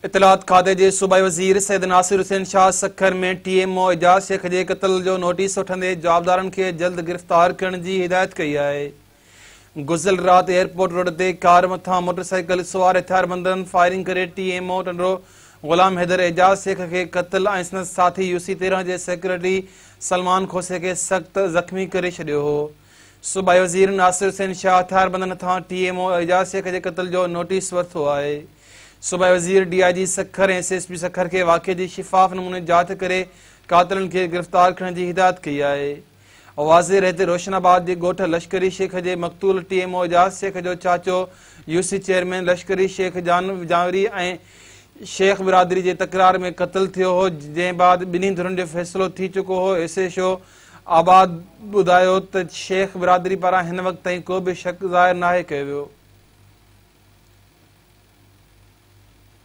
اطلاعات کاتي جي صوبائي وزير Syed Nasir Hussain Shah Sukkur ۾ T M O Ijaz Shaikh جي قتل جو نوٽيس وٺندي جوابدارن کي جلد گرفتار ڪرڻ جي هدايت ڪئي آهي. گذريل رات ايئرپورٽ روڊ تي ڪار مٿان موٽرسائيڪل سوار هٿياربندن فائرنگ ڪري ٽي ايم او ٽنڊو غلام حيدر اعجاز شيخ کي قتل ۽ سندس ساٿي يو سي 13 جي سيڪريٽري سلمان کوسي کي سخت زخمي ڪري ڇڏيو هو. صوبائي وزير ناصر حسين شاهه هٿياربندن هٿان T M O Ejaz Sheikh جي قتل جو نوٽيس ورتو آهي. صوبائي وزير D I G Sukkur ۽ S S P Sukkur کي واقعي جي شفاف نموني جاچ ڪري قاتلن کي گرفتار ڪرڻ جي هدايت ڪئي آهي. واضح رهي ته روشن آباد جي ڳوٺ لشڪري شيخ جي مقتول T M O Ejaz Sheikh جو چاچو U C chairman Lashkari Shaikh Janwari ۽ Shaikh برادري جي تڪرار ۾ قتل ٿيو هو جنهن بعد ٻنهي ڌرين جو فيصلو ٿي چڪو هو. ايس ايڇ او آباد ٻڌايو ته شيخ برادري پاران هن وقت تائين ڪو به شڪ ظاهر ناهي ڪيو ويو.